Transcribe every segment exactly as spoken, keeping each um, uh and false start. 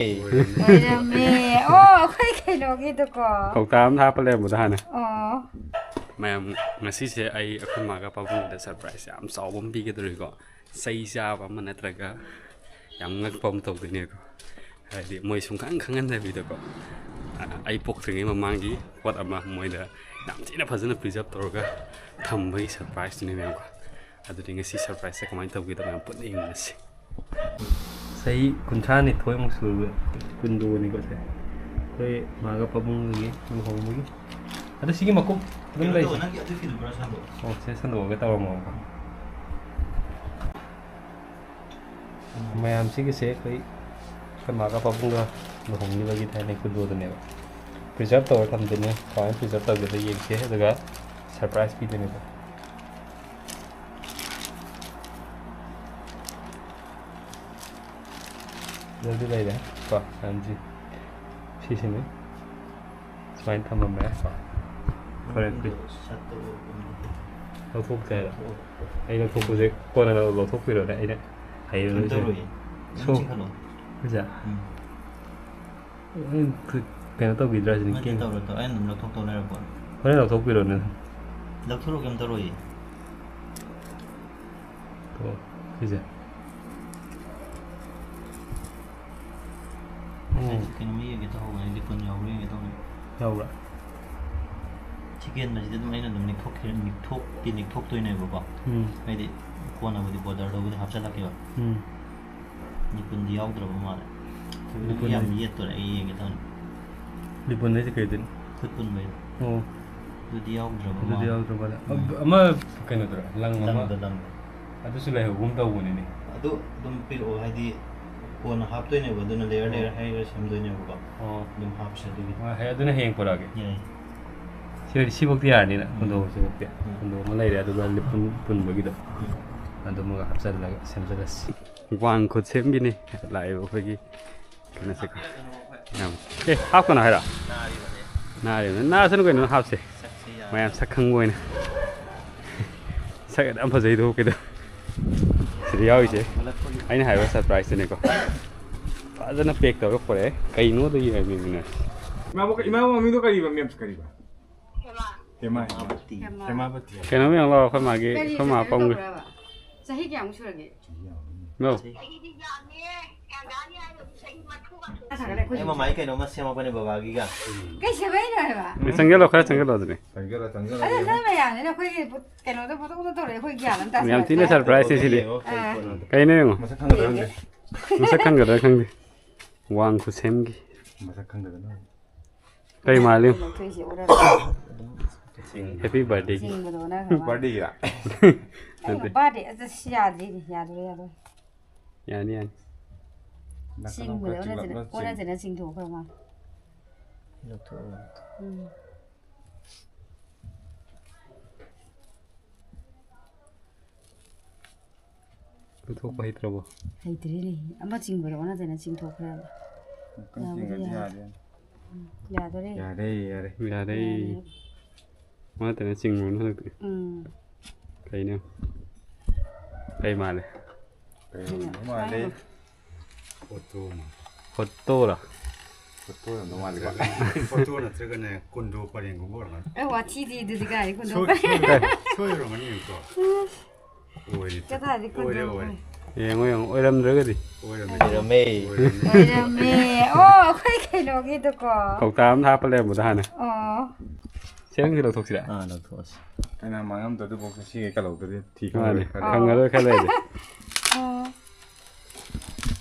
ꯑꯣꯏꯔꯝꯃꯦ꯫ ꯑꯣ, ꯑꯩꯈꯣꯏ ꯀꯩꯅꯣꯒꯤꯗꯨꯀꯣ꯫ ꯀꯧꯇꯥ ꯑꯃ ꯍꯥꯞꯄ ꯂꯩꯔꯝꯕꯗꯣ ꯍꯥꯟꯅ꯫ ꯑꯣ꯫ ꯃꯌꯥꯝ, ꯉꯁꯤꯁꯦ ꯑꯩ ꯑꯩꯈꯣꯏ ꯃꯥꯒ ꯄꯥꯕꯨꯡꯗ surprise ꯌꯥꯝ ꯆꯥꯎꯕ ꯑꯃ ꯄꯤꯒꯗꯧꯔꯤꯀꯣ꯫ ꯆꯩ ꯆꯥꯕ ꯑꯃ ꯅꯠꯇ꯭ꯔꯒ ꯌꯥꯝ ꯉꯛꯄ ꯑꯃ ꯇꯧꯗꯣꯏꯅꯦꯀꯣ꯫ ꯍꯥꯏꯗꯤ ꯃꯣꯏ ꯁꯨꯡꯈꯪ ꯈꯪꯍꯟꯗꯕꯤꯗꯀꯣ꯫ ꯑ-, ꯑꯩ ꯄꯣꯛꯇ꯭ꯔꯤꯉꯩ ꯃꯃꯥꯡꯒꯤ ꯄꯣꯠ ꯑꯃ ꯃꯣꯏꯗ ꯌꯥꯝ ꯊꯤꯅ ꯐꯖꯅ preserve ꯇꯧꯔꯒ ꯊꯝꯕꯒꯤ surpriseꯇꯨꯅꯦ ꯃꯌꯥꯝꯀꯣ꯫ ꯑꯗꯨꯗꯤ ꯉꯁꯤ surpriseꯁꯦ ꯀꯃꯥꯏꯅ ꯇꯧꯒꯦꯗꯣ ꯃꯌꯥꯝ ꯄꯨꯟꯅ ꯌꯦꯡꯃꯤꯟꯅꯁꯤ꯫ ꯆꯍꯤ ꯀꯨꯟꯊ꯭ꯔꯥ ꯅꯤꯊꯣꯏꯃꯨꯛ ꯁꯨꯔꯕ, ꯀꯨꯟꯗꯨꯅꯤꯀꯣ ꯁꯦ꯫ ꯑꯩꯈꯣꯏ ꯃꯥꯒ ꯄꯥꯕꯨꯡꯒꯤ ꯂꯨꯍꯣꯡꯕꯒꯤ꯫ ꯑꯗꯣ ꯁꯤꯒꯤ ꯃꯀꯨꯞ ꯑꯗꯨꯝ ꯀꯩꯅꯣ ꯂꯩꯁꯦ꯫ ꯇꯧꯋꯣ, ꯅꯪꯒꯤ ꯑꯗꯨ ꯐꯤꯗꯨ ꯄꯨꯔꯥ ꯁꯥꯗꯣꯛꯑꯣ꯫ ꯑꯣ, ꯁꯦ ꯁꯟꯗꯣꯛꯑꯒ ꯇꯧꯔꯝꯃꯣꯕꯀꯣ꯫ ꯃꯌꯥꯝ ꯁꯤꯒꯤꯁꯦ ꯑꯩꯈꯣꯏ, ꯑꯩꯈꯣꯏ ꯃꯥꯒ ꯄꯥꯕꯨꯡꯒ ꯂꯨꯍꯣꯡꯈꯤꯕꯒꯤ ꯊꯥꯏꯅ ꯀꯨꯟꯗꯣꯗꯨꯅꯦꯕ꯫ Preserve ꯇꯧꯔ ꯊꯝꯗꯣꯏꯅꯦ꯫ ꯀꯃꯥꯏꯅ preserve ꯇꯧꯒꯦꯗꯣ ꯌꯦꯡꯁꯦ, ꯑꯗꯨꯒ surprise ꯄꯤꯗꯣꯏꯅꯦꯕ꯫ ꯁꯤꯗꯗꯤ ꯂꯩꯔꯦ ꯀꯣ, ꯃꯌꯥꯝꯁꯤ꯫ ꯁꯤꯁꯤꯅꯤ꯫ ꯁꯨꯃꯥꯏꯅ ꯊꯝꯃꯝꯃꯦ ꯀꯣ꯫ ꯍꯣꯔꯦꯟ ꯄꯤ-, ꯁꯠꯇꯣꯛꯑꯣ꯫ ꯂꯧꯊꯣꯛꯇꯦ ꯍꯥꯏꯔꯣ? ꯂꯧꯊꯣꯛꯑꯣ꯫ ꯑꯩ ꯂꯧꯊꯣꯛꯄꯁꯦ ꯀꯣꯟꯅ ꯂꯧ-, ꯂꯧꯊꯣꯛꯄꯤꯔꯣꯅꯦ, ꯑꯩꯅ ꯍꯩꯔꯔꯣꯏꯁꯦ꯫ ꯀꯩꯝ ꯇꯧꯔꯣꯏꯌꯦ꯫ ꯁꯣ-, ꯆꯤꯡꯈꯠꯂꯣ꯫ ꯁꯤꯁꯦ? ꯎꯝ꯫ ꯎꯝ, ꯀ-, ꯀꯩꯅꯣ ꯇꯧꯕꯤꯗ꯭ꯔꯥ ꯁꯤꯅꯤ, ꯅꯠꯇꯦ, ꯀꯦꯡ-, ꯇꯧꯔꯣꯏ, ꯇꯧꯔꯣꯏ꯫ ꯑꯩꯅ ꯑꯗꯨꯝ ꯂꯧꯊꯣꯛꯇꯧ ꯂꯩꯔ ꯄꯣꯠꯅꯤ꯫ ꯍꯣꯔꯦꯟ ꯂꯧꯊꯣꯛꯄꯤꯔꯣꯅꯦ꯫ ꯂꯧꯊꯣꯔꯛꯑꯣ, ꯀꯩꯝ ꯇꯧꯔꯣꯏꯌꯦ꯫ ꯇꯣ, ꯁꯤꯁꯦ꯫ ꯉꯁꯥꯏ ꯎꯝ꯫ ꯀꯩꯅꯣꯝꯃ ꯌꯦꯡꯒꯦ ꯇꯧꯍꯧꯕꯅꯦ, ꯂꯤꯄꯨꯟ ꯌꯥꯎꯕ꯭ꯔꯥ ꯌꯦꯡꯒꯦ ꯇꯧꯕꯅꯦ꯫ ꯌꯥꯎꯕ꯭ꯔꯥ? ꯁꯤ ꯀꯦꯟꯕꯁꯤꯗꯤ ꯑꯗꯨꯝ ꯑꯩꯅ ꯑꯗꯨꯝ ꯅꯤꯛꯊꯣꯛꯈꯤ-, ꯅꯤꯛꯊꯣꯛꯇꯤ ꯅꯤꯛꯊꯣꯛꯇꯣꯏꯅꯦꯕꯀꯣ꯫ ꯎꯝ꯫ ꯍꯥꯏꯗꯤ ꯀꯣꯟꯅꯕꯨꯗꯤ borderꯗꯕꯨꯗꯤ ꯍꯥꯞꯆꯤꯜꯂꯛꯀꯦꯕ꯫ ꯎꯝ꯫ ꯂꯤꯄꯨꯟꯗꯤ ꯌꯥꯎꯗ꯭ꯔꯕ ꯃꯥꯜꯂꯦ꯫ ꯂꯤꯄꯨꯟ ꯌꯥꯝ ꯍꯥꯏ-, ꯌꯦꯠꯇꯣꯔꯦ, ꯑꯩ ꯌꯦꯡꯒꯦ ꯇꯧꯅꯤ꯫ ꯂꯤꯄꯨꯟ ꯍꯥꯏꯁꯦ ꯀꯩ ꯑꯣꯏꯗꯣꯏꯅꯣ? ꯈꯨꯠ ꯄꯨꯟꯕꯩꯗꯣ꯫ ꯑꯣ꯫ ꯑꯗꯨꯗꯤ ꯌꯥꯎꯗ꯭ꯔꯕ ꯑꯗꯨꯗꯤ ꯃꯥꯜꯂꯦ꯫ ꯌꯥꯎꯗ꯭ꯔ ꯃꯥꯜꯂꯦ꯫ ꯎꯝ꯫ ꯑ-, ꯑꯃ ꯀꯩꯅꯣꯗꯨꯔꯥ? ꯂꯪ ꯑꯃ? ꯂꯪꯗꯣ, ꯂꯪꯗꯣ꯫ ꯑꯗꯨꯁꯨ ꯂꯩꯍꯧꯒꯨꯝ ꯇꯧꯕꯅꯤꯅꯦ꯫ ꯑꯗꯨ ꯑꯗꯨꯝ ꯄꯤꯔꯛꯑꯣ, ꯍꯥꯏꯗꯤ ꯀꯣꯟꯅ ꯍꯥꯞꯇꯣꯏꯅꯦꯕ, ꯑꯗꯨꯅ layer ꯑꯣ꯫ Layer ꯍꯩꯔ ꯁꯦꯝꯗꯣꯏꯅꯦꯕꯀꯣ꯫ ꯑꯣ꯫ ꯑꯗꯨꯝ ꯍꯥꯞꯁꯦ ꯑꯗꯨꯒꯤ꯫ ꯍꯣꯏ, ꯍꯩ-, ꯑꯗꯨꯅ ꯍꯌꯦꯡ ꯄꯨꯔꯛꯑꯒꯦ꯫ ꯌꯥꯏ꯫ ꯁꯤ, ꯁꯤꯐꯧꯗꯤ ꯌꯥꯔꯅꯤꯅ, ꯎꯝ꯫ ꯀꯨꯟꯗꯣ ꯁꯤꯐꯧꯗꯤ꯫ ꯎꯝ꯫ ꯀꯨꯟꯗꯣ ꯑꯃ ꯂꯩꯔꯦ, ꯑꯗꯨꯒ ꯂꯤꯄꯨꯟ ꯄꯨꯟꯕꯒꯤꯗꯣ꯫ ꯎꯝ꯫ ꯑꯗꯨꯃꯒ ꯍꯥꯞꯆꯜꯂꯒ ꯁꯦꯝꯖꯜꯂꯁꯤ꯫ ꯋꯥꯡ ꯈꯨꯠ ꯁꯦꯝꯒꯤꯅꯤ ꯂꯥꯛꯏꯕ ꯑꯩꯈꯣꯏꯒꯤ ꯀꯩꯅꯣꯁꯦ꯫ ꯌꯥꯝ-, ꯑꯦ, ꯍꯥꯞꯀꯅꯨ ꯍꯥꯏꯔꯣ? ꯅꯥꯔꯤꯕꯅꯦ꯫ ꯅꯥꯔꯤꯕꯅꯦ꯫ ꯅꯥꯁꯅꯨ ꯀꯩꯅꯣ, ꯍꯥꯞꯁꯦ꯫ ꯁꯛꯁꯦ ꯌꯥꯔꯦ꯫ ꯃꯌꯥꯝ ꯁꯛ ꯈꯪꯕ ꯑꯣꯏꯅ꯫ ꯁꯛ ꯑꯗꯨꯝ ꯐꯖꯩꯗꯣ ꯀꯩꯗꯧ-, ꯁꯤꯗ ꯌꯥꯎꯔꯤꯁꯦ꯫ ꯍꯧꯒꯠꯂꯛꯄꯒꯤ꯫ ꯑꯩꯅ ꯍꯥꯏꯕ surpriseꯇꯨꯅꯦꯀꯣ꯫ ꯐꯖꯅ ꯄꯦꯛ ꯇꯧꯔꯒ ꯄꯨꯔꯛꯑꯦ꯫ ꯀꯩꯅꯣꯗ ꯌꯦꯡꯉꯝꯃꯤꯕꯅꯦ꯫ ꯏꯃꯥꯕꯣꯛ, ꯏꯃꯥꯕꯣꯛ ꯃꯃꯤꯡꯗꯣ ꯀꯔꯤꯕ, ꯃꯦꯝꯁ ꯀꯔꯤꯕ? ꯍꯦꯃꯥ꯫ ꯍꯦꯃꯥ꯫ ꯍꯦꯃꯥ꯫ ꯍꯦꯃꯥꯄꯇꯤ꯫ ꯀꯩꯅꯣꯝ ꯌꯦꯡꯉꯣ ꯂꯥꯎ, ꯑꯩꯈꯣꯏ ꯃꯥꯒꯤ, ꯀꯔꯤ ꯑꯩꯈꯣꯏ ꯃꯥ ꯀꯔꯤ ꯄꯪꯉꯦ꯫ ꯇꯧꯕ꯭ꯔꯕ? ꯆꯍꯤ ꯀꯌꯥꯃꯨꯛ ꯁꯨꯔꯒꯦ? ꯅꯣ꯫ ꯑꯩꯗꯤ ꯌꯥꯝꯃꯦ꯫ ꯀꯌꯥꯝ ꯌꯥꯝꯃꯤ ꯍꯥꯏꯔꯗꯤ ꯆꯍꯤ ꯃꯔꯤꯐꯨ ꯃꯥꯊꯣꯏ꯫ ꯑꯩ ꯃꯃꯥꯏ ꯀꯩꯅꯣꯝꯃ ꯁꯦꯝꯃꯛꯄꯅꯦ ꯕꯕꯥꯒꯤꯒ꯫ ꯀꯩ ꯁꯦꯝꯃꯛꯏꯅꯣ ꯍꯥꯏꯕ? ꯆꯪꯁꯤꯜꯂꯣ, ꯈꯔ ꯆꯪꯁꯤꯜꯂꯣ ꯑꯗꯨꯗꯤ꯫ ꯆꯪꯁꯤꯜꯂꯣ, ꯆꯪꯁꯤꯜꯂꯣ꯫ ꯑꯗꯨ ꯅꯣꯏ ꯃꯌꯥꯝꯁꯤꯅ ꯑꯩꯈꯣꯏꯒꯤ ꯄꯣꯠ-, ꯀꯩꯅꯣꯗꯣ ꯄꯣꯠꯇꯣ ꯄꯣꯠꯇꯣ ꯇꯧꯔꯛꯑꯦ, ꯑꯩꯈꯣꯏ ꯒ꯭ꯌꯥꯟ ꯑꯃ ꯌꯥꯝ ꯊꯤꯅ ꯇꯥꯁꯤꯜꯂꯛꯇ꯭ꯔꯦ꯫ Surprise ꯁꯤꯗꯤ꯫ ꯌꯦꯡꯉꯣ, ꯀꯩ ꯑꯥ꯫ ꯄꯣꯠꯅꯣꯗꯣ꯫ ꯀꯩꯅꯣ ꯌꯦꯡꯉꯣ꯫ ꯃꯁꯛ ꯈꯪꯒꯗ꯭ꯔꯥ ꯈꯪꯗꯦ꯫ ꯃꯁꯛ ꯈꯪꯒꯗ꯭ꯔꯥ ꯈꯪꯗꯦ꯫ ꯋꯥꯡ ꯈꯨꯁꯦꯝꯒꯤ꯫ ꯃꯁꯛ ꯈꯪꯗꯗꯅ꯫ ꯀꯩ ꯃꯥꯜꯂꯤ? ꯂꯧꯊꯣꯛꯏꯁꯦ ꯑꯣꯟꯅꯔꯦ꯫ Happy birthday꯫ ꯆꯤꯡꯕꯗꯣ ꯑꯣꯟꯅꯈ꯭ꯔ ꯃꯥꯜꯂꯦ꯫ Birthday ꯒꯤꯔꯥ? ꯑꯩꯅ ꯅꯠꯇꯦ꯫ Birthday ꯑꯗ ꯁꯤ ꯌꯥꯗ꯭ꯔꯤꯅꯦ, ꯌꯥꯗꯣꯔꯦ, ꯌꯥꯗꯣꯔꯦ꯫ ꯌꯥꯅꯤ, ꯌꯥꯅꯤ꯫ ꯅꯥꯀꯟ ꯆꯤꯡꯕꯗ ꯑꯃꯈꯛ ꯑꯣꯟꯅ ꯆꯤꯡꯂꯞꯅ ꯇꯩꯅ, ꯑꯣꯟꯅ ꯆꯤꯡ-, ꯇꯩꯅ ꯆꯤꯡꯊꯣꯛꯈ꯭ꯔ ꯃꯥꯜꯂꯦ꯫ ꯂꯧꯊꯣꯛꯑꯣ꯫ ꯎꯝ꯫ ꯄꯨꯊꯣꯛꯄ ꯍꯩꯇ꯭ꯔꯕꯣ? ꯍꯩꯇ꯭ꯔꯦꯅꯦ꯫ ꯑꯃ ꯆꯤꯡꯕꯗ ꯑꯣꯟꯅ ꯇꯩꯅ ꯆꯤꯡꯊꯣꯛꯈ꯭ꯔꯦꯕ꯫ ꯉꯥꯛꯇꯪ ꯌꯥꯕꯨꯗꯤ ꯆꯤꯡꯉꯗꯤ ꯌꯥꯔꯦ꯫ ꯌꯥꯔꯦ꯫ ꯎꯝ, ꯌꯥꯗꯣꯔꯦ꯫ ꯌꯥꯔꯦ, ꯌꯥꯔꯦ꯫ ꯌꯥꯔꯦ꯫ ꯑꯣꯟꯅ ꯇꯩꯅ ꯆꯤꯡꯉꯨꯔꯅꯨ ꯍꯟꯗꯛꯇꯤ꯫ ꯎꯝ꯫ ꯀꯩꯅꯣ? ꯀꯩ ꯃꯥꯜꯂꯦ? ꯀꯩꯅꯣ ꯃꯥꯜꯂꯦ꯫ ꯐꯣꯇꯣ ꯑꯃ꯫ ꯐꯣꯇꯣꯔꯣ? ꯐꯣꯇꯣ ꯑꯣꯏꯔꯝꯗꯧ ꯃꯥꯜꯂꯤꯀꯣ꯫ ꯐꯣꯇꯣ ꯅꯠꯇ꯭ꯔꯒꯅꯦ, ꯀꯨꯟꯗꯣ ꯄꯔꯦꯡꯒꯨꯝꯕ ꯑꯣꯏꯔꯝꯒꯅꯤ꯫ ꯑꯦ, ꯋꯥꯊꯤꯗꯤ ꯑꯗꯨꯗꯤ ꯀꯥꯏ ꯀꯨꯟꯗꯣ ꯁꯣꯏ-, ꯄꯔꯦꯡ? ꯁꯣꯏ-, ꯁꯣꯏꯔꯝꯒꯅꯤ ꯌꯦꯡꯉꯨꯀꯣ꯫ ꯎꯝ꯫ ꯑꯣꯏꯔꯦ꯫ ꯀꯗꯥꯏꯗꯒꯤ ꯑꯣꯏꯔꯦ, ꯀꯨꯟꯗꯣ ꯑꯣꯏꯔꯦ꯫ ꯄꯔꯦꯡ? ꯌꯦꯡꯉꯣ, ꯌꯦꯡꯉꯣ꯫ ꯑꯣꯏꯔꯝꯗ꯭ꯔꯒꯗꯤ? ꯑꯣꯏꯔꯝꯃꯦ꯫ ꯑꯣꯏꯔꯝꯃꯦ꯫ ꯑꯣꯏꯔꯝꯃꯦ꯫ ꯑꯣ, ꯑꯩꯈꯣꯏ ꯀꯩꯅꯣꯒꯤꯗꯨꯀꯣ꯫ ꯀꯧꯇꯥ ꯑꯃꯗ ꯍꯥꯞꯄ ꯂꯩꯔꯝꯕꯗꯣ ꯍꯥꯟꯅ꯫ ꯑꯣ꯫ ꯁꯦꯝꯒꯤ ꯂꯧꯊꯣꯛꯁꯤꯔꯥ? ꯑꯥ, ꯂꯧꯊꯣꯛꯑꯁꯤ꯫ ꯑꯩꯅ ꯃꯥꯡꯉꯝꯗ ꯑꯗꯨꯐꯥꯎ ꯁꯤ ꯀꯜꯍꯧꯗ꯭ꯔꯗꯤ ꯊꯤ ꯃꯥꯅꯦ, ꯈꯪꯉꯔꯣꯏ ꯈꯜꯂꯦ꯫ ꯈꯪꯉꯔꯣꯏ ꯈꯜꯂꯦ ꯑꯩꯗꯤ꯫ ꯑꯣ꯫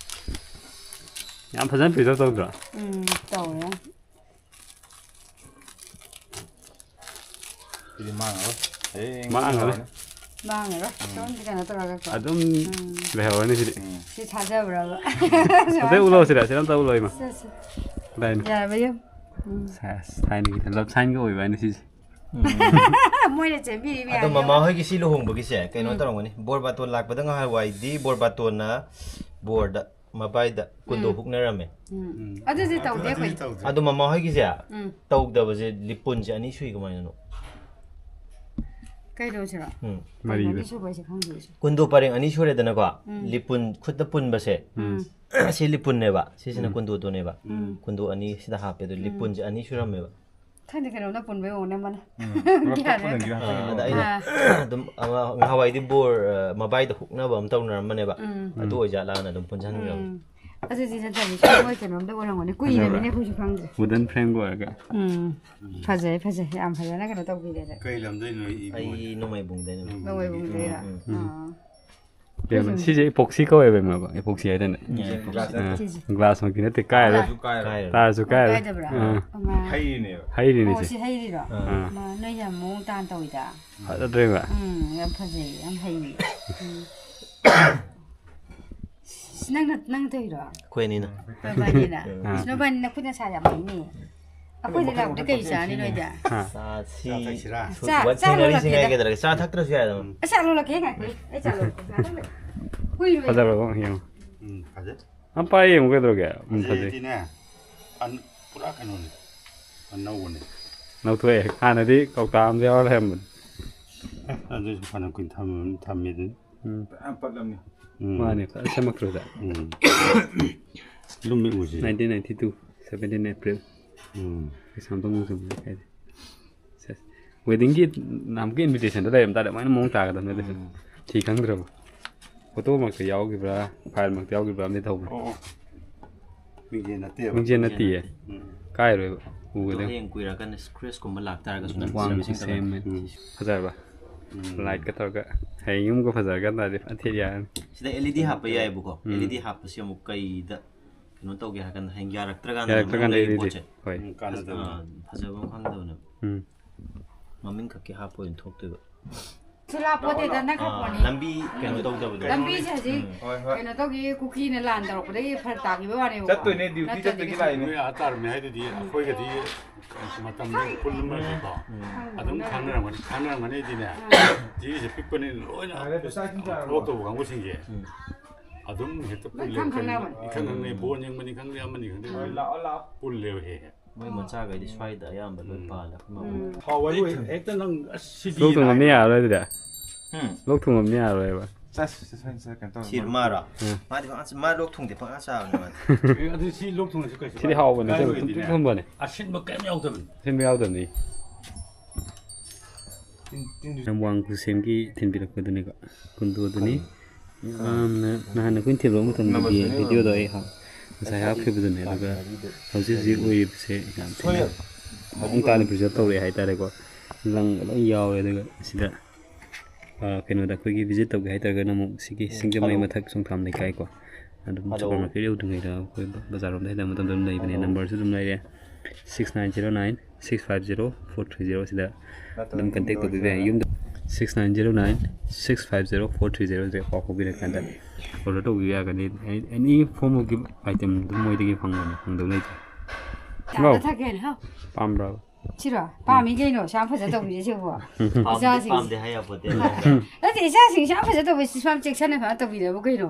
ꯌꯥꯝ ꯐꯖꯅ preserve ꯇꯧꯗ꯭ꯔꯣ? ꯎꯝ, ꯇꯧꯋꯦ꯫ ꯁꯤꯗꯤ ꯃꯥꯡꯉꯔꯣꯏ꯫ ꯍꯌꯦꯡ ꯃꯥꯡꯉꯔꯣꯏ꯫ ꯌꯧꯔꯅꯤ꯫ ꯃꯥꯡꯉꯔꯣꯏ꯫ ꯎꯝ꯫ ꯁꯣꯝꯗ ꯀꯩꯅꯣ ꯇꯧꯔꯒꯀꯣ꯫ ꯑꯗꯨꯝ ꯎꯝ꯫ ꯂꯩꯍꯧꯔꯅꯤ ꯁꯤꯗꯤ꯫ ꯎꯝ꯫ ꯁꯤ ꯊꯥꯖꯕ꯭ꯔꯕ? ꯑꯝꯇ ꯎꯠꯂꯣ ꯁꯤꯗ, ꯁꯤꯗ ꯑꯝꯇ ꯎꯠꯂꯣ ꯏꯃꯥ꯫ ꯁꯦ, ꯁꯦ꯫ ꯀꯗꯥꯏꯅꯣ? ꯌꯥꯔꯕ ꯌꯦꯡꯉꯨ꯫ ꯎꯝ꯫ ꯁꯦꯁ, ꯊꯥꯏꯅꯒꯤ love sign ꯒ ꯑꯣꯏꯕ ꯍꯥꯏꯅ ꯁꯤꯁꯦ꯫ ꯎꯝ꯫ ꯃꯣꯏꯅ ꯆꯦꯟꯕꯤꯔꯤ ꯑꯗꯣ ꯃꯌꯥꯝꯗꯣ꯫ ꯃꯃꯥ ꯍꯣꯏꯒꯤ ꯁꯤ ꯂꯨꯍꯣꯡꯕꯒꯤꯁꯦ ꯀꯩꯅꯣ ꯎꯝ꯫ ꯇꯧꯔꯝꯒꯅꯤ, ꯕꯣꯔ ꯕꯥꯇꯣꯟ ꯂꯥꯛꯄꯗ ꯉꯍꯥꯟꯋꯥꯏꯗꯤ ꯕꯣꯔ ꯕꯥꯇꯣꯟꯅ ꯕꯣꯔꯗ ꯃꯕꯥꯏꯗ ꯀꯨꯟꯗꯣ ꯎꯝ꯫ ꯍꯨꯛꯅꯔꯝꯃꯦ꯫ ꯎꯝ꯫ ꯎꯝ꯫ ꯑꯗꯨꯗꯤ ꯑꯗꯨꯗꯤ ꯇꯧꯗꯦ ꯑꯩꯈꯣꯏꯗꯤ꯫ ꯇꯧꯗꯦ꯫ ꯑꯗꯣ ꯃꯃꯥ ꯍꯣꯏꯒꯤꯁꯦ ꯎꯝ꯫ ꯇꯧꯗꯕꯁꯦ ꯂꯤꯄꯨꯟꯁꯦ ꯑꯅꯤ ꯁꯨꯏ ꯀꯃꯥꯏꯅꯅꯣ? ꯀꯩꯗꯧꯁꯤꯔꯣ? ꯎꯝ꯫ ꯃꯔꯤꯗ꯫ ꯑꯅꯤꯁꯨꯕ ꯍꯥꯏꯁꯦ ꯈꯪꯗꯦ ꯑꯩꯁꯨ꯫ ꯀꯨꯟꯗꯣ ꯄꯔꯦꯡ ꯑꯅꯤ ꯁꯨꯔꯦꯗꯅꯀꯣ꯫ ꯎꯝ꯫ ꯂꯤꯄꯨꯟ ꯈꯨꯠꯇ ꯄꯨꯟꯕꯁꯦ꯫ ꯎꯝ꯫ ꯁꯤ ꯂꯤꯄꯨꯟꯅꯦꯕ꯫ ꯁꯤꯁꯤꯅ ꯎꯝ꯫ ꯀꯨꯟꯗꯣꯗꯨꯅꯦꯕ꯫ ꯎꯝ꯫ ꯀꯨꯟꯗꯣ ꯑꯅꯤ ꯁꯤꯗ ꯍꯥꯞꯄꯦ ꯑꯗꯣ ꯎꯝ꯫ ꯂꯤꯄꯨꯟꯁꯦ ꯑꯅꯤ ꯁꯨꯔꯝꯃꯦꯕ꯫ ꯈꯪꯗꯦ, ꯀꯩꯅꯣꯝꯅ ꯄꯨꯟꯕꯩ ꯑꯣꯏꯔꯝꯒꯅꯤ ꯑꯃꯅ꯫ ꯎꯝ꯫ ꯄꯨꯂꯞ ꯒ꯭ꯌꯥꯟ ꯄꯨꯂꯞ ꯃꯦꯟ ꯄꯨꯟꯒꯤꯕ ꯑꯥ, ꯍꯥꯏꯇꯥꯔꯦ꯫ ꯑꯗ ꯑꯩꯅ ꯑꯥ꯫ ꯑꯗꯨꯝ ꯑꯃ ꯉꯍꯥꯟꯋꯥꯏꯗꯤ ꯕꯣꯔ, ꯑ, ꯃꯕꯥꯏꯗ ꯍꯨꯛꯅꯕ ꯑꯃ ꯇꯧꯅꯔꯝꯕꯅꯦꯕ꯫ ꯎꯝ꯫ ꯑꯗꯨ ꯑꯣꯏꯖꯥꯠꯂꯥꯅ ꯑꯗꯨꯝ ꯄꯨꯟꯁꯤꯟꯈ꯭ꯔꯕ꯫ ꯎꯝ꯫ ꯑꯗꯨꯗꯤ ꯅꯠꯇ꯭ꯔꯗꯤ ꯁꯤ ꯃꯣꯏ ꯀꯩꯅꯣꯝꯗ ꯑꯣꯏꯔꯝꯒꯅꯤ꯫ ꯀꯨꯏꯔꯕꯅꯤꯅ ꯐꯖꯕ꯭ꯔꯥ? ꯑꯩꯈꯣꯏꯁꯨ ꯈꯪꯗ꯭ꯔꯦ꯫ Wooden frame ꯒ ꯑꯣꯏꯔꯒ꯫ ꯎꯝ꯫ ꯐꯖꯩ, ꯐꯖꯩ꯫ ꯌꯥꯝ ꯐꯖꯅ ꯀꯩꯅꯣ ꯇꯧꯕꯤꯔꯦꯗ꯫ ꯀꯩ ꯂꯝꯗꯩꯅꯣ ꯏꯕꯨꯡꯉꯣ? ꯑꯩ ꯅꯣꯡꯃꯩꯕꯨꯡꯗꯩꯅꯦ꯫ ꯅꯣꯡꯃꯩꯕꯨꯡꯗꯩꯔꯥ? ꯎꯝ, ꯎꯝ꯫ ꯑꯥ꯫ ꯌꯦꯡꯉꯣ, ꯁꯤꯁꯦ epoxy ꯀꯧꯋꯦꯕ, ꯏꯃꯥ, epoxy ꯍꯥꯏꯗꯅ꯫ ꯎꯝ, epoxy꯫ ꯑꯥ, ꯁꯤꯁꯦ꯫ Glass ꯃꯛꯇꯤ ꯅꯠꯇꯦ, ꯀꯥꯏꯔꯣꯏ꯫ ꯀꯥꯏꯔꯣꯏ꯫ ꯇꯥꯔꯁꯨ ꯀꯥꯏꯔꯣꯏ꯫ ꯀꯥꯏꯗꯕ꯭ꯔꯥ? ꯑꯥ꯫ ꯑꯃ ꯍꯩꯔꯤꯅꯦꯕ꯫ ꯍꯩꯔꯤꯅꯦ ꯑꯣ, ꯁꯤ꯫ ꯁꯤ ꯍꯩꯔꯤꯔꯣ? ꯑꯥ꯫ ꯑꯃ ꯅꯣꯏ ꯌꯥꯝ ꯃꯑꯣꯡ ꯇꯥꯅ ꯇꯧꯋꯤꯗ꯫ ꯐꯖꯗ꯭ꯔꯦꯕ? ꯎꯝ, ꯌꯥꯝ ꯐꯖꯩ, ꯌꯥꯝ ꯍꯩ꯫ ꯎꯝ꯫ ꯁꯤ ꯅꯪꯅ, ꯅꯪ ꯇꯧꯔꯤꯔꯣ? ꯑꯩꯈꯣꯏ ꯑꯅꯤꯅ꯫ ꯅꯕꯥꯅꯤꯅ? ꯑꯥ꯫ ꯏꯁ, ꯅꯕꯥꯅꯤ ꯅꯈꯨꯠ ꯅꯁꯥ ꯌꯥꯝ ꯍꯩꯅꯦ꯫ ꯑꯩꯈꯣꯏꯗ ꯂꯥꯛꯄꯗ ꯀꯩ ꯆꯥꯅꯤ ꯅꯣꯏꯗꯤ? ꯍꯥ꯫ ꯆꯥ ꯁꯤ ꯆꯥ ꯊꯛꯁꯤꯔꯥ? ꯊꯨ-, ꯆꯥ, ꯋꯥꯊꯤ ꯆꯥ ꯉꯥꯔꯤ ꯁꯤ ꯂꯣꯜꯂꯛꯀꯦꯗ꯫ ꯉꯥꯏ ꯀꯩꯗꯧꯔꯒꯦ? ꯆꯥ ꯊꯛꯇ꯭ꯔꯁꯨ ꯌꯥꯏꯗꯅ꯫ ꯑꯩ ꯆꯥ ꯂꯣꯜꯂꯛꯀꯦ, ꯉꯥꯏꯈꯣ꯫ ꯑꯩ ꯆꯥ ꯂꯣꯜꯂꯛꯀꯦ꯫ ꯆꯥ ꯂꯣꯜꯂꯛꯀꯦ꯫ ꯀꯨꯏꯔꯣꯏ꯫ ꯐꯖꯕ꯭ꯔꯣ? ꯌꯦꯡꯉꯣ꯫ ꯎꯝ, ꯐꯖꯩ꯫ ꯑꯝ ꯄꯥꯏ ꯌꯦꯡꯉꯨ ꯀꯩꯗꯧꯔꯒꯦ? ꯎꯝ, ꯐꯖꯩ꯫ ꯐꯖꯩꯗꯤꯅꯦ꯫ ꯑꯟ-, ꯄꯨꯔꯥ ꯀꯩꯅꯣꯅꯦ꯫ ꯑꯅꯧꯕꯅꯦ꯫ ꯂꯧꯊꯣꯛꯑꯦ꯫ ꯍꯥꯟꯅꯗꯤ ꯀꯧꯇꯥ ꯑꯃꯗ ꯌꯥꯎꯔ ꯂꯩꯔꯝꯕꯅꯦ꯫ ꯑꯦ, ꯑꯗꯨꯁꯨ ꯐꯅ ꯀꯨꯏꯅ ꯊꯝꯃ-, ꯊꯝꯃꯤꯗꯨꯅꯤ꯫ ꯎꯝ꯫ ꯐꯖꯅ ꯄꯠꯂꯝꯅꯤ꯫ ꯎꯝ꯫ ꯃꯥꯅꯦ, ꯐꯖꯅ ꯁꯦꯝꯃꯛꯇ꯭ꯔꯣꯗ꯫ ꯎꯝ꯫ ꯂꯨꯝꯃꯤ ꯎꯁꯤ꯫ Nineteen ninety two, seventeen April꯫ ꯎꯝ꯫ ꯀꯩꯁꯥꯝꯊꯣꯡ ꯅꯣꯡꯆꯨꯝ ꯂꯩꯀꯥꯏꯗ꯫ ꯁꯦꯁ꯫ Wedding ꯒꯤ ꯅꯍꯥꯟꯃꯨꯛꯀꯤ invitation ꯗ ꯂꯩꯔꯝ ꯇꯥꯔꯗꯤ ꯑꯗꯨꯃꯥꯏꯅ ꯃꯑꯣꯡ ꯇꯥꯒꯗꯕꯅꯦ ꯑꯗꯨꯁꯨ꯫ ꯎꯝ꯫ ꯊꯤ ꯈꯪꯗ꯭ꯔꯕ꯫ Photo ꯃꯛꯇ ꯌꯥꯎꯈꯤꯕ꯭ꯔꯥ, file ꯃꯛꯇ ꯌꯥꯎꯈꯤꯕ꯭ꯔꯥ ꯑꯃꯗꯤ ꯇꯧꯕꯅꯦ꯫ ꯑꯣ, ꯑꯣ꯫ ꯃꯤꯡꯖꯦꯜ ꯅꯠꯇꯦꯕ꯫ ꯃꯤꯡꯖꯦꯜ ꯅꯠꯇꯤꯌꯦ꯫ ꯎꯝ꯫ ꯀꯥꯏꯔꯣꯏꯕ꯫ ꯑꯗꯣ ꯎꯒꯗꯕ꯫ ꯍꯌꯦꯡ ꯀꯨꯏꯔꯀꯥꯟꯗ scratch ꯀꯨꯝꯕ ꯂꯥꯛꯇꯥꯔꯒꯁꯨ ꯅꯪ ꯋꯥꯡꯅ ꯁꯦꯝ ꯁꯦꯝꯃꯦ꯫ ꯎꯝ꯫ ꯐꯖꯔꯕ? ꯎꯝ꯫ Light ꯀ ꯇꯧꯔꯒ ꯍꯌꯦꯡ ꯌꯨꯝꯒ ꯐꯖꯔꯀꯥꯟꯗꯗꯤ ꯐꯖꯅ ꯊꯦꯠ ꯌꯥꯔꯅꯤ꯫ ꯁꯤꯗ L E D ꯍꯥꯞꯄ ꯌꯥꯏꯕꯀꯣ꯫ ꯎꯝ꯫ L E D ꯍꯥꯞꯄꯁꯤ ꯑꯃꯨꯛ ꯀꯩꯗ ꯀꯩꯅꯣ ꯇꯧꯒꯦ ꯍꯥꯏꯔ ꯀꯥꯟꯗ ꯍꯌꯦꯡ ꯌꯥꯔꯛꯇ꯭ꯔꯀꯥꯟꯗ ꯌꯥꯔꯛꯇ꯭ꯔꯀꯥꯟꯗ ꯅꯪ ꯂꯩꯔꯤ L E D꯫ ꯄꯣꯠꯁꯦ꯫ ꯍꯣꯏ꯫ ꯎꯝ, ꯀꯥꯟꯅꯗꯕꯅꯦ꯫ ꯑꯥ, ꯐꯖꯕ ꯑꯃ ꯈꯪꯗꯕꯅꯦꯕ꯫ ꯎꯝ꯫ ꯃꯃꯤꯡ ꯈꯛꯀꯤ ꯍꯥꯞꯄ ꯑꯣꯏꯅ ꯊꯣꯛꯇꯣꯏꯕ꯫ ꯁꯤ ꯂꯥꯞꯄꯣꯠꯇꯦꯗ, ꯅꯛꯈ꯭ꯔ ꯑꯥ, ꯄꯣꯠꯅꯤ꯫ ꯂꯝꯕꯤ ꯀꯩꯅꯣ ꯇꯧꯗꯕꯗꯣ꯫ ꯂꯝꯕꯤꯁꯦ ꯍꯧꯖꯤꯛ ꯎꯝ꯫ ꯍꯣꯏ, ꯍꯣꯏ꯫ ꯀꯩꯅꯣ ꯇꯧꯈꯤ, ꯀꯨꯀꯤꯅ ꯂꯥꯟ ꯇꯧꯔꯛꯄꯗꯒꯤ ꯐꯔꯛ ꯇꯥꯈꯤꯕ ꯋꯥꯅꯦꯕꯀꯣ꯫ ꯆꯠꯇꯣꯏꯅꯦ, duty ꯅꯠꯇ꯭ꯔꯗꯤ ꯆꯠꯄꯒꯤ ꯀꯩꯁꯨ ꯂꯥꯛꯏꯅꯦ꯫ ꯅꯣꯏ ꯑꯥ ꯇꯥꯔꯝꯃꯦ ꯍꯥꯏꯗꯨꯗꯤ ꯑꯩꯈꯣꯏꯒꯗꯤ ꯃꯇꯝꯗꯣ ꯄꯨꯜꯂꯝꯃꯒꯀꯣ꯫ ꯎꯝ꯫ ꯑꯗꯨꯝ ꯈꯪꯅꯔꯝꯒꯅꯤ, ꯈꯪꯅꯔꯝꯒꯅꯤꯗꯤꯅꯦ꯫ ꯎꯝ꯫ ꯁꯤꯒꯤꯁꯦ ꯄꯤꯛꯄꯅꯤꯅ ꯂꯣꯏꯅ ꯌꯥꯔꯦ, ꯄꯩꯁꯥ ꯁꯨꯝ ꯊꯕꯛ ꯆꯥꯔꯣ꯫ ꯇꯧꯕ ꯀꯥꯡꯕꯨꯁꯤꯡꯁꯦ꯫ ꯎꯝ꯫ ꯑꯗꯨꯝ ꯍꯦꯛꯇ ꯂꯣꯏ ꯄꯨꯜꯂꯦꯕ꯫ ꯈꯪ ꯈꯪꯅꯕꯅꯤ꯫ ꯏꯈꯪ ꯈꯪꯅꯩ, ꯎꯝ꯫ ꯕꯣꯟ ꯌꯦꯡꯕꯅꯤ ꯈꯪꯗꯦ, ꯑꯃꯅꯤ ꯈꯪꯗꯦ꯫ ꯍꯣꯏ, ꯂꯥꯛꯑꯣ, ꯂꯥꯛꯑꯣ꯫ ꯄꯨꯜꯂꯦꯕ ꯍꯦꯛ ꯍꯦꯛ꯫ ꯃꯣꯏ ꯃꯆꯥꯈꯩꯗꯤ ꯁ꯭ꯋꯥꯏꯗ ꯑꯌꯥꯝꯕ ꯂꯣꯏ ꯄꯥꯜꯂꯦ ꯑꯩꯈꯣꯏ ꯃꯥ ꯍꯥꯎ ꯋꯥꯔꯤ ꯑꯣꯏ ꯍꯦꯛꯇ ꯅꯪ ꯑꯁ ꯁꯤꯗꯤ ꯂꯣꯛ ꯊꯨꯡꯉꯝꯅꯤ ꯌꯥꯔꯔꯣꯏ ꯑꯗꯨꯗꯤ꯫ ꯎꯝ ꯂꯣꯛ ꯊꯨꯡꯉꯝꯅꯤ ꯌꯥꯔꯔꯣꯏꯕ꯫ ꯆꯠꯁ ꯆꯠꯁ ꯀꯩꯅꯣ ꯇꯧꯔ ꯁꯤꯔ ꯃꯥꯔꯣ? ꯎꯝ꯫ ꯃꯥꯗꯤ ꯄꯪꯆꯥ ꯃꯥ ꯂꯣꯛ ꯊꯨꯡꯗꯦ ꯄꯪꯆꯥ ꯆꯥꯕꯅꯦ ꯃꯥꯗꯤ꯫ ꯑꯗꯨ ꯁꯤ ꯂꯣꯛ ꯊꯨꯡꯉꯁꯨ ꯀꯩꯁꯨ ꯁꯤꯗꯤ ꯍꯥꯎꯕꯅꯦ ꯀꯥꯏ ꯁꯤꯗꯤ ꯑꯣꯏꯗꯣꯏꯅꯦ? ꯊꯨꯝꯕꯅꯦ꯫ ꯑꯁꯤꯟꯕ ꯀꯩꯝ ꯌꯥꯎꯗꯕꯅꯤ꯫ ꯁꯤꯟꯕ ꯌꯥꯎꯗꯕꯅꯤ꯫ ꯌꯥꯝ ꯋꯥꯡ ꯈꯨꯁꯦꯝꯒꯤ ꯊꯤꯟꯕꯤꯔꯛꯄꯗꯨꯅꯤꯀꯣ꯫ ꯀꯨꯟꯗꯣꯗꯨꯅꯤ꯫ ꯌꯥꯝꯅ ꯅꯍꯥꯟ ꯑꯩꯈꯣꯏꯅ ꯊꯤꯜꯂꯛꯄ ꯃꯇꯝꯗꯒꯤ ꯚꯤꯗꯤꯑꯣꯗꯣ ꯑꯩ ꯍꯥ- ꯉꯁꯥꯏ ꯍꯥꯞꯈꯤꯕꯗꯨꯅꯦ꯫ ꯑꯗꯨꯒ ꯍꯧꯖꯤꯛ ꯍꯧꯖꯤꯛ ꯑꯣꯏꯔꯤꯕꯁꯦ ꯌꯥꯝ ꯊꯤꯅ ꯃꯑꯣꯡ ꯇꯥꯅ ꯄ꯭ꯔꯤꯖꯔꯞ ꯇꯧꯔꯛꯑꯦ ꯍꯥꯏꯇꯥꯔꯦꯀꯣ꯫ ꯂꯪꯒ ꯂꯣꯏ ꯌꯥꯎꯔꯦ꯫ ꯑꯗꯨꯒ ꯁꯤꯗ ꯑ, ꯀꯩꯅꯣꯗ ꯑꯩꯈꯣꯏꯒꯤ ꯚꯤꯖꯤꯠ ꯇꯧꯒꯦ ꯍꯥꯏꯇꯥꯔꯒꯅ ꯑꯃꯨꯛ ꯁꯤꯒꯤ ꯁꯤꯡꯖꯃꯩ ꯃꯊꯛ ꯁꯣꯡꯊꯥꯝ ꯂꯩꯀꯥꯏꯀꯣ꯫ ꯑꯗꯨꯝ ꯁꯨꯄꯔ ꯃꯥꯔꯀꯦꯠ ꯌꯧꯗ꯭ꯔꯤꯉꯩꯗ ꯑꯩꯈꯣꯏ ꯕ- ꯕꯖꯥꯔ ꯔꯣꯝꯗ ꯍꯥꯏꯗꯕ ꯃꯇꯝꯗ ꯑꯗꯨꯝ ꯂꯩꯕꯅꯦ꯫ ꯅꯝꯕꯔꯁꯨ ꯑꯗꯨꯝ ꯂꯩꯔꯦ, six nine zero nine six five zero four three zero. ꯁꯤꯗ ꯑꯗꯨꯝ ꯀꯟꯇꯦꯛ ꯇꯧꯕꯤꯕ ꯌꯥꯏ꯫ ꯌꯨꯝꯗ six nine zero nine six five zero four three zero ꯁꯤꯗ ꯄꯥꯎ ꯐꯥꯎꯕꯤꯔꯀꯥꯟꯗ ꯑꯣꯔꯗꯔ ꯇꯧꯕꯤꯕ ꯌꯥꯒꯅꯤ꯫ ꯑꯦꯅꯤ ꯐꯣꯔꯝ ꯑꯣꯐ ꯒꯤꯐ ꯑꯥꯏꯇꯦꯝ ꯑꯗꯨꯝ ꯃꯣꯏꯗꯒꯤ ꯐꯪꯕꯅꯦ, ꯐꯪꯗꯧ ꯂꯩꯇꯦ꯫ ꯆꯥꯗ ꯊꯛꯀꯦꯅ ꯍꯥ? ꯄꯥꯝꯕ꯭ꯔꯣ? ꯁꯤꯔꯣ? ꯄꯥꯝꯃꯤ ꯀꯩꯅꯣ, ꯁꯤ ꯌꯥꯝ ꯐꯖ ꯇꯧꯕꯤꯔꯦ ꯁꯤꯕꯣ꯫ ꯄꯥꯝꯗꯦ ꯏꯆꯥꯁꯤꯡ ꯄꯥꯝꯗꯦ ꯍꯥꯏ ꯌꯥꯄꯣꯠꯇꯦ꯫ ꯅꯠꯇꯦ, ꯏꯆꯥꯁꯤꯡꯁꯤ ꯌꯥꯝ ꯐꯖ ꯇꯧꯕꯤ, ꯁꯤ ꯌꯥꯝ ꯆꯦꯛꯁꯟꯅ ꯐꯖꯅ ꯇꯧꯕꯤꯔꯕ ꯀꯩꯅꯣ?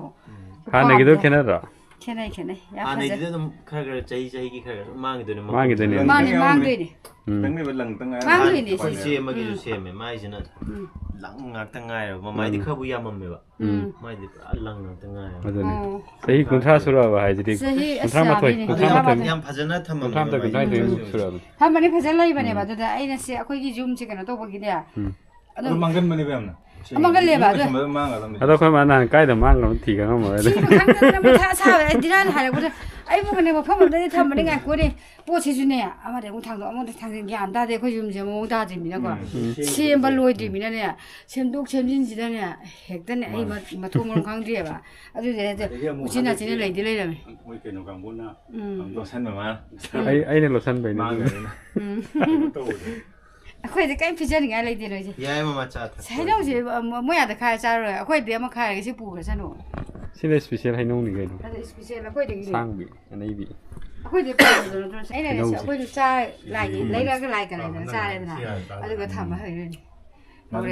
ꯍꯥꯟꯅꯒꯤꯗꯣ ꯄꯥꯝꯗꯦ꯫ ꯈꯦꯠꯅꯗ꯭ꯔꯣ? ꯈꯦꯠꯅꯩ ꯈꯦꯠꯅꯩ, ꯌꯥꯝ ꯐꯖ꯫ ꯍꯥꯟꯅꯩꯗꯨꯗꯤ ꯑꯗꯨꯝ ꯈꯔ ꯈꯔ ꯆꯍꯤ ꯆꯍꯤꯒꯤ ꯈꯔ ꯈꯔ ꯁꯨꯝ ꯃꯥꯡꯈꯤꯗꯣꯏꯅꯦ꯫ ꯃꯥꯡꯈꯤꯗꯣꯏꯅꯦ꯫ ꯃꯥꯅꯦ, ꯃꯥꯡꯗꯣꯏꯅꯦ꯫ ꯎꯝ꯫ ꯈꯤꯇꯪꯅꯦꯕ ꯂꯪ ꯇꯪ ꯉꯥꯏꯔ ꯃꯥꯡꯗꯣꯏꯅꯦ ꯑꯩꯈꯣꯏ ꯁꯤꯁꯦ꯫ ꯏꯆꯦ ꯑꯃꯒꯤꯁꯨ ꯎꯝ꯫ ꯁꯦꯝꯃꯦ, ꯃꯥꯏꯁꯤꯅ ꯎꯝ꯫ ꯂꯪ ꯉꯥꯛꯇ ꯉꯥꯏꯔꯕ꯫ ꯃꯃꯥꯏꯗꯤ ꯎꯝ꯫ ꯈꯔꯕꯨ ꯌꯥꯝꯃꯝꯃꯦꯕ꯫ ꯎꯝ꯫ ꯃꯥꯏꯗꯤ ꯄꯨꯔꯥ ꯂꯪ ꯉꯥꯛꯇ ꯉꯥꯏꯔꯕ꯫ ꯑꯗꯨꯅꯦ꯫ ꯑꯣ꯫ ꯆꯍꯤ ꯀꯨꯟꯊ꯭ꯔꯥ ꯁꯨꯔꯛꯑꯕ ꯍꯥꯏꯁꯤꯗꯤ꯫ ꯆꯍꯤ ꯑꯁ ꯀꯨꯟꯊ꯭ꯔꯥ ꯃꯥꯊꯣꯏ, ꯌꯥꯝꯃꯤꯅꯦ꯫ ꯀꯨꯟꯊ꯭ꯔꯥ ꯃꯥꯊꯣꯏ꯫ ꯌꯥꯝ ꯐꯖꯅ ꯊꯝꯃꯝꯃꯦ ꯀꯨꯟꯊ꯭ꯔꯥ ꯃꯥꯊꯣꯏ, ꯀꯨꯟꯊ꯭ꯔꯥ ꯅꯤꯊꯣꯏꯃꯨꯛ ꯁꯨꯔꯛꯑꯕꯅꯤ꯫ ꯊꯝꯕꯅꯦ, ꯐꯖꯅ ꯂꯩꯕꯅꯦꯕ꯫ ꯑꯗꯨꯗ ꯑꯩꯅ ꯁꯤ ꯑꯩꯈꯣꯏꯒꯤ ꯌꯨꯝꯁꯦ ꯀꯩꯅꯣ ꯇꯧꯕꯒꯤꯅꯦ꯫ ꯎꯝ꯫ ꯑꯗꯣ ꯑꯗꯨ ꯃꯥꯡꯒꯟꯕꯅꯦꯕ ꯌꯥꯝꯅ꯫ ꯃꯥꯡꯒꯜꯂꯦꯕ, ꯑꯗꯨ꯫ ꯊꯝꯕꯗ ꯃꯥꯡꯒꯗꯕꯅꯤ꯫ ꯑꯗꯣ ꯑꯩꯈꯣꯏ ꯃꯥ ꯅꯍꯥꯟ ꯀꯥꯏꯗ ꯃꯥꯡꯈ꯭ꯔꯕꯅꯣ ꯊꯤ ꯈꯪꯉꯝꯃꯔꯣꯏ꯫ ꯁꯤꯕꯨ ꯈꯪꯗꯗꯅ ꯃꯊꯥ ꯁꯥꯕ ꯑꯩ ꯗꯤꯅꯥꯟ ꯍꯥꯏꯔꯛꯄꯗ ꯑꯩꯕꯨ ꯀꯩꯅꯣ ꯃꯐꯝ ꯑꯃꯗꯗꯤ ꯊꯝꯕꯅꯤ, ꯉꯥꯏꯈꯣꯅꯦ꯫ ꯄꯣꯠꯁꯤꯁꯨꯅꯦ ꯑꯃꯗ ꯑꯃꯨꯛ ꯊꯥꯡꯗꯣꯛ ꯑꯃꯗ ꯊꯥꯡꯖꯤꯟ ꯒ꯭ꯌꯥꯟ ꯇꯥꯗꯦ꯫ ꯑꯩꯈꯣꯏ ꯌꯨꯝꯁꯦ ꯃꯑꯣꯡ ꯇꯥꯗ꯭ꯔꯤꯕꯅꯤꯅꯀꯣ꯫ ꯎꯝ꯫ ꯁꯦꯝꯕ ꯂꯣꯏꯗ꯭ꯔꯤꯕꯅꯤꯅꯅꯦ, ꯁꯦꯝꯗꯣꯛ ꯁꯦꯝꯖꯤꯟꯁꯤꯗꯅꯦ ꯍꯦꯛꯇꯅꯦ ꯑꯩ ꯃ- ꯃꯊꯣꯡ ꯃꯔꯝ ꯈꯪꯗ꯭ꯔꯤꯑꯕ꯫ ꯑꯗꯨꯗꯤ ꯍꯦꯛꯇ ꯑꯗꯒꯤ ꯑꯃꯨꯛ ꯎꯆꯤꯟ ꯅꯥꯆꯤꯟꯅ ꯍꯟꯗꯛꯇꯤ ꯂꯩꯗꯤ ꯂꯩꯔꯝꯃꯦ꯫ ꯃꯣꯏ ꯀꯩꯅꯣ ꯀꯥꯡꯕꯨꯅ ꯎꯝ꯫ ꯂꯣꯠꯁꯟꯕ ꯃꯥ꯫ ꯑꯩ ꯑꯩꯅ ꯂꯣꯠꯁꯟꯕꯩꯅꯦ꯫ ꯃꯥꯡꯈ꯭ꯔꯦꯅ꯫ ꯎꯝ꯫ ꯀꯩꯅꯣ ꯇꯧꯕꯗꯣ꯫ ꯑꯩꯈꯣꯏꯗꯤ ꯀꯔꯤꯝ ꯄꯤꯖꯅꯤꯡꯉꯥꯏ ꯂꯩꯇꯦ ꯅꯣꯏꯁꯦ꯫ ꯌꯥꯏ ꯃꯃꯥ ꯆꯥ ꯊꯛꯄ꯫ ꯍꯩꯅꯧꯁꯦ ꯃ- ꯃꯣꯏ ꯑꯥꯗ ꯈꯥꯏꯔ ꯆꯥꯔꯨꯔꯦ, ꯑꯩꯈꯣꯏꯗꯤ ꯑꯃ ꯈꯥꯏꯔꯒ ꯁꯤ ꯄꯨꯈ꯭ꯔꯁꯅꯨ꯫ ꯁꯤꯅ ꯏꯁꯄꯤꯁꯦꯜ ꯍꯩꯅꯧꯅꯤ ꯀꯩꯅꯣ꯫ ꯑꯗ ꯏꯁꯄꯤꯁꯦꯜ ꯑꯩꯈꯣꯏꯗꯒꯤꯅꯦ꯫ ꯑꯁꯥꯡꯕꯤ ꯑꯅꯩꯕꯤ꯫ ꯑꯩꯈꯣꯏꯗꯤ ꯄꯥꯝꯕꯗꯣ ꯅꯠꯇ꯭ꯔꯣ? ꯑꯩꯅꯅꯦ ꯁꯤ ꯍꯩꯅꯧꯁꯦ꯫ ꯑꯩꯈꯣꯏꯁꯨ ꯆꯥ ꯂꯥꯛꯏ, ꯂꯩꯔꯒ ꯂꯥꯛꯏ ꯀꯅꯥꯗꯅ ꯆꯥꯔꯦꯗꯅ꯫ ꯑꯗꯨꯒ ꯊꯝꯕ ꯍꯩꯔꯅꯤ꯫ ꯃꯥꯗꯤ